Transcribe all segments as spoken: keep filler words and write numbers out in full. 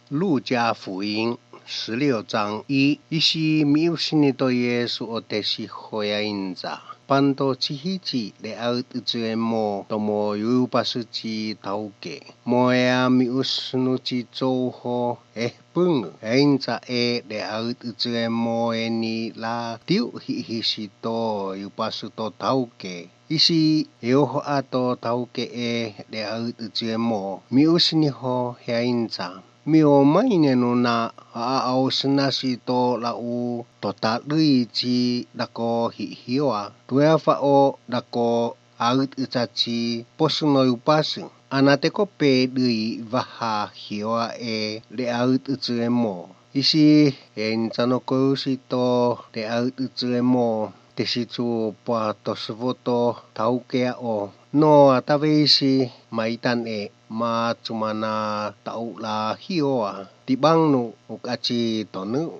路加福音十六章一，一七，mi'usin to Yisu o tesi hoyainsa. Pan to chihichi le'aut uchemo tomo yupasu chi tauke. Mo ya mi'usnu chi cho'gue, eh, pung, ainsa e le'aut uchemo eni la tiu hihisi to yupasu to tauke. Isi eoho ato tauke e le'aut uchemo, mi'usni ho heainsa. Mio mainen na a'aosna si to lao totålui chi dako hihioa. Tuefa o dako aut uchachi posu no yupasu. Anai te ko pedui vaha hioa e le'aut uchemo. Isi ensa no koyu si to le'aut uchemo. Tesi yu' pua to sufoto tauke o no atave isi maitan e ma chumana taula hioa. Ti bang nu ukachi tonu.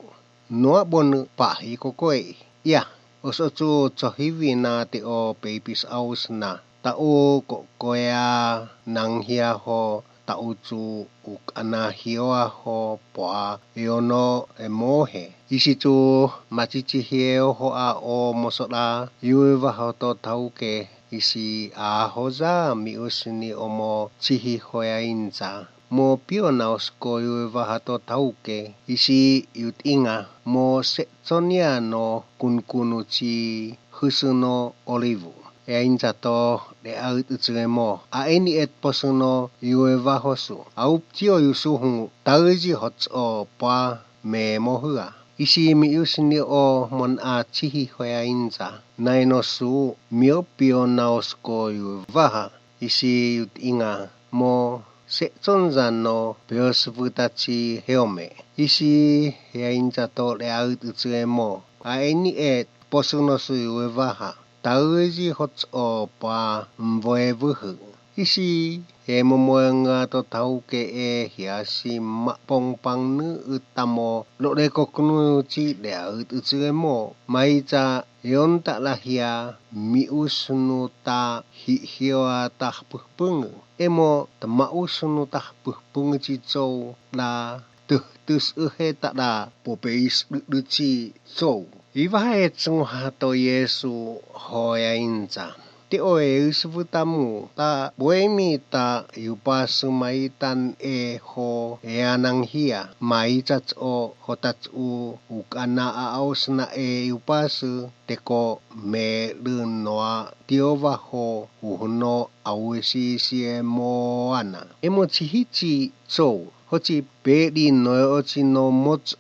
No abonu pahi kokoe. Ya, oso yu' chohivi na te o pepis aus na. Tau kokoe a nanghia ho tau yu' ukana hioa ho pua eono emohe. Isi yu' machichihi eoho a o mosola yue vaho to tauke isi ahoya mi'usni o mo chihi hoyainsa. Mo pio na osko yue vaha to tauke isi yu tinga mo se'chon-ña no kunkunu chi husu no olivu. Eainsa to le'aut uchemo. A eni et posu no yue vaho yu'. Aupchio yu suhungu taoyi hotso pua me mohua. Isi mi'usni o mo'na chihi hoyainsa. Nai no yu' mio pio na osko yue vaha. Isi yu tinga mo se'chon-ya no peosufuta chi heome. Isi heainsa to le'aut uchemo. A eni et posu no yu' yue vaha. Taoyi hotso pua mboebuhu. Isi emomoenga to tauke e hiasi mapongpang nu uttamo lo'le koknu chi le'aut uchemo. Maicha eon ta lahia mi'usnu ta hihioa ta puhpungu. Emo ta ma'usnu ta puhpungu chi cho'gue la tuhtus uhe ta la popeis dudu chi cho'gue. Ivaha e chunguha to Yisu hoyainsa. Te o e usufutamu ta buemi ta yupasu maitan e ho e ananghia. Maicha o ho ta yu' ukana a'aosna e yupasu. Te ko me'lu noa tiova ho uhuno awesi si emoana. Emo chihichi cho'gue. Hochi pedi noe ochi no mocho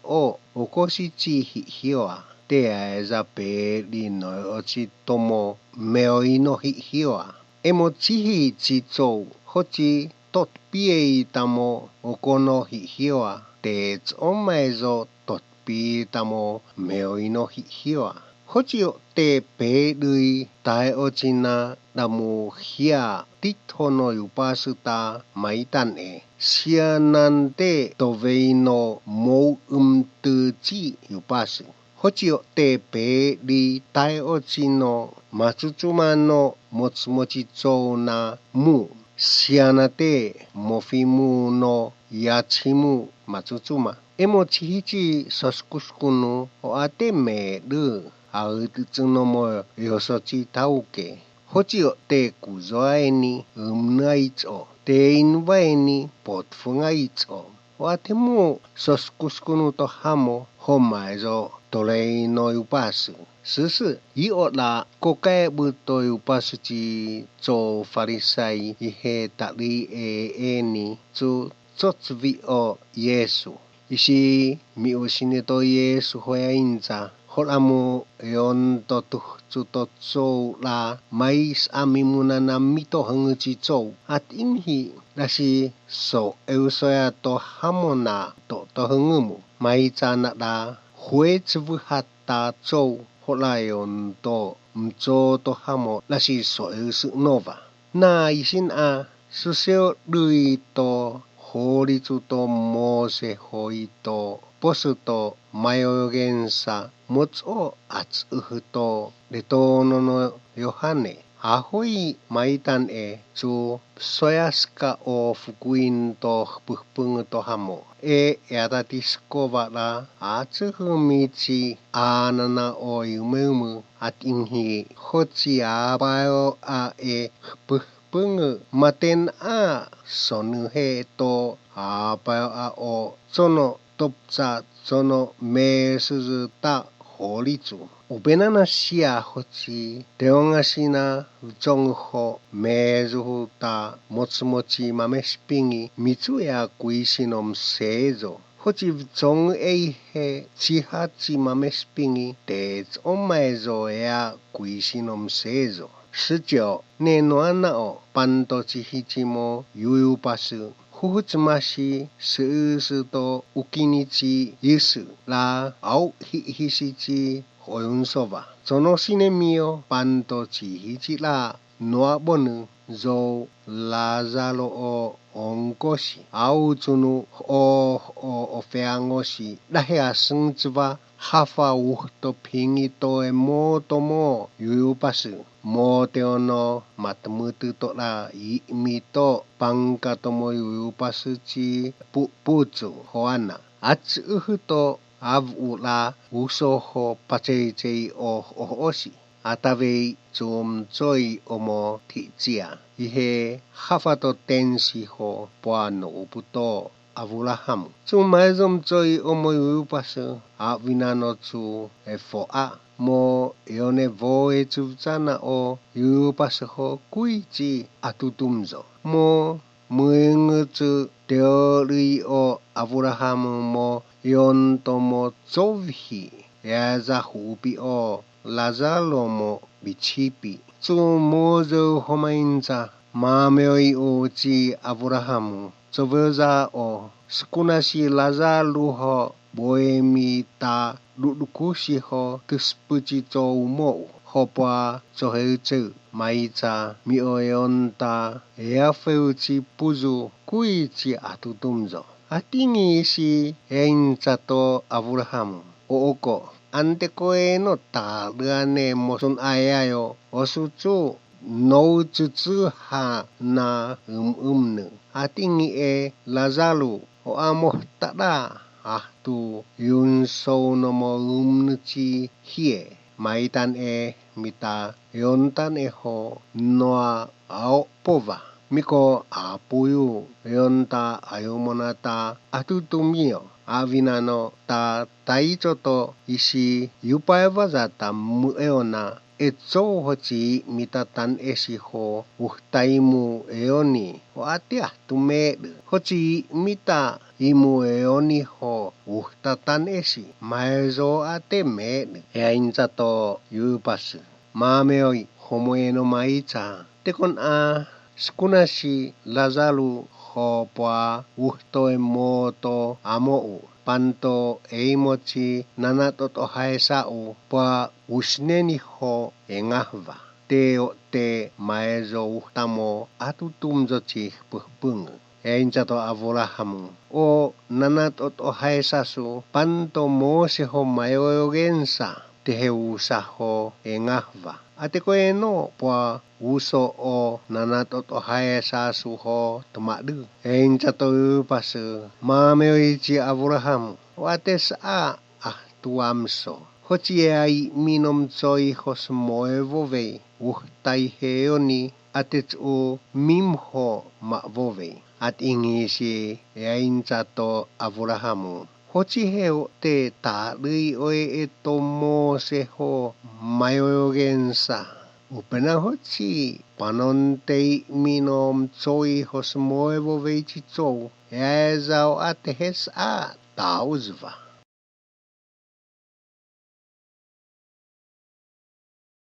o kosi chi hihioa. Te aeya pedi noe ochi tomo meoino hihioa. Emo chihichi cho'gue. Hochi totpie i tamo okono hihioa. Te cho'gue mayo tot pi tamo meoino hihioa. Hochi o te pedui tae ochi na damu hia titho no yupasu ta maitan e. Siha nan te tovei no mou umtu chi yupasu. Hochi o te pedi tae ochi no machuchuma no mochmochi cho'gue na mu. Siha na te mofimu no yachimu machuchuma. Emo chihichi soskuskunu o ate me'lu a utuchu no mo yoso chi tauke. Hochi o te kuyo aeni umnu aicho. Te inu aeni potfunga aicho. O ate mo soskuskunu to hamo homayo tolei no yupasu. Susu, i o la kokaebu to yupasu chi cho'gue Farisai i he tali'e' eni chu chochvi o Yesu. Isi miusini to Yesu hoya insa, hola mo eon to tuhchu to chou la, mais ami munana mito hungok chi chou. At inhi, lasi so eusoya to hamo na to, to hungok mu. Mai cha na la, hue chivu ha' ta chou, hola eon to, mcho to hamo, lasi so eusu nova. Na isin a, suseo dui to, holi chu to mose hoi to, posu to mayogen sa, mocho ach uhu to, de to no no Yohane. Ahui maitan e, chu soyaska o fukuin to puhpungok to hamo. E, e ata ti eskoba la, a chuhu michi anana o iumeumeu, atinghi hochi a payo a e puhpungok maten a sonuhe to a payo a o chono topcha chono mesuyu ta holichu. Ubenana siha hochi, teonga siña uchong hu meyuhu ta mochimochi mamespingi, michu e a kuisinom seyo. Hochi uchong e ihe chiha chi mamespingi, te ch'omayo e a kuisinom seyo. Sichio, ne no'an na'o, panto chi hichi mo yuyupasu. Huhuchmashi, su'usu to ukinichi yusu, la au hihisichi hoyunsoba. Chono sinemio, panto chi hichi la no'abonu, yo lazalo o onkosi. Au chunu o, o, o feangosi, dahe a sungchuba, hafa uhto pingi to e moto mo yuyupasu. Mote ono matumutu to la i'mi to pangka to mo yuyupasu chi pupuchu ho'ana. Achuhu to abu la uso ho pacheichei o, o, osi. Atave i chumchoi omo tichia. Ihe hafa to tensi ho pua no uputo. Abulahamu. Chumaiyo chumchoi omo yuyupasu, awinano chu efo'a. Mo eone voe chuchana o yuyupasu ho kuichi atutumyo. Mo muenguchu teori o Abulahamu mo eon to mo chovihi. Eya hu'upi o lazalo mo bichipi. Chu moyo homaincha, mamehoi yu' chi Abulahamu. Choveya o, sukuna si lazalo ho boemi ta dudukusi ho tuspuchi cho umo'u, ho pua choheucheu, maicha mi o eon ta eafeu chi puyu kuichi atutumyo. Atingisi eyain chato Abulahamu. O'oko, antes ko eno ta luane mosun ayayo, o suchu, no chuchu ha na umumnu. Atingi e lazalo, o amo tada, ahtu yun so no mo umnu chi hie. Maitan e mita eontan e ho noa ao poba. Miko apuyu eonta ayumonata atutumio. Awinano ta taicho to isi yupaeva ya ta mu'eona. Echo hochi mita tan esi ho uhtai mu'eoni. O ate ahtu medu. Hochi mita i mu'eoni ho uhta tan esi. Maeyo ate medu. Eyain chato yuyupasu. Mamehoi homo'eno maicha. Tekon a sukuna si lazalo ho pua uhto e moto amo'u. Panto eimo chi nana'totohaesao pua usneni ho engahba. Te otte maeyo uhta mo atutumyo chi puhpungok. Eyain chato Abulahamu. O nana'totohaesasu panto mose ho mayoyogensa. Tehe usa ho engahba. Ate ko eno pua uso o nana'totohaesasu ho tumadu. Eyain chato yuyupasu mamehoi chi Abulahamu. O ate sa a ahtu amso. Hochi e ai minom choi ho sumoevovei. Uhtai heoni ate chu mimho ma'vovei. Atingisi eyain chato Abulahamu. Hochi heo te ta lei oe e to mose ho mayoyogensa. Upena hochi panon te i minom choi ho sumoevovei chi chou. Eya o ate hes a ta usba.